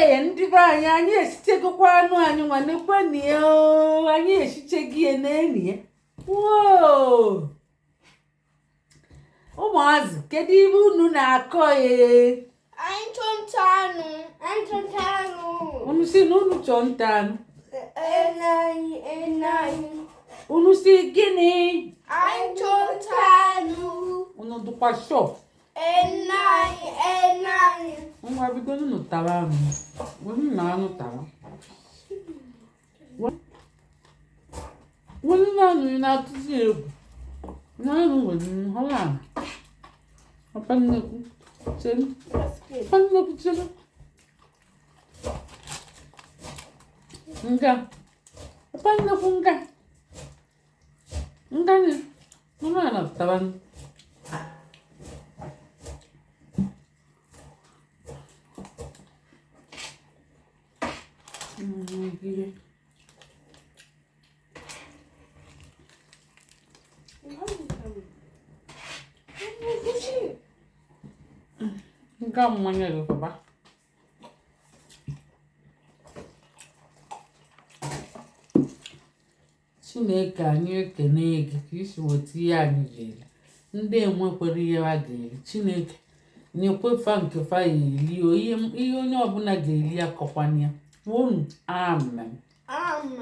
Ee, ndị be anyị, anyị esichegokwa anụ anyị nwa. Nekwenụ ya oo, anyị esichego ya n'enyi ya. Woo! Ụmụazị, kedu ihe unu na-akọ ee? Anyị chọ nta anụ. Anyị chọ nta anụ. Unu si na unu chọọ nta anụ? Enanyị, enanyị. Unu si gịnị? Anyị chọ nta anụ. Unu dụkwa sure? Enanyị, enanyị. Ngwa, bido unu tara anụ. Unu na anụ tara. Welu na anụ ị na-atụzi egwu. Na anụ welu họrọ anụ. Papa nnekwu chere. Papa nnekwu chere. Nga. Papa nnekwu nga. Nga ni. Nọrọ ala tara anụ. Ihe. Nga mmanya gị papa. Chineke, anyị ekene gị ka i si weta ihe anyị ga-eri. Ndị enwekwara ihe ha ga-eri, Chineke nyekwe fa nke fa ya eri o. Ihe ihe onye ọbụla ga-eri akọkwana ya. Kwuonu amen. Amen.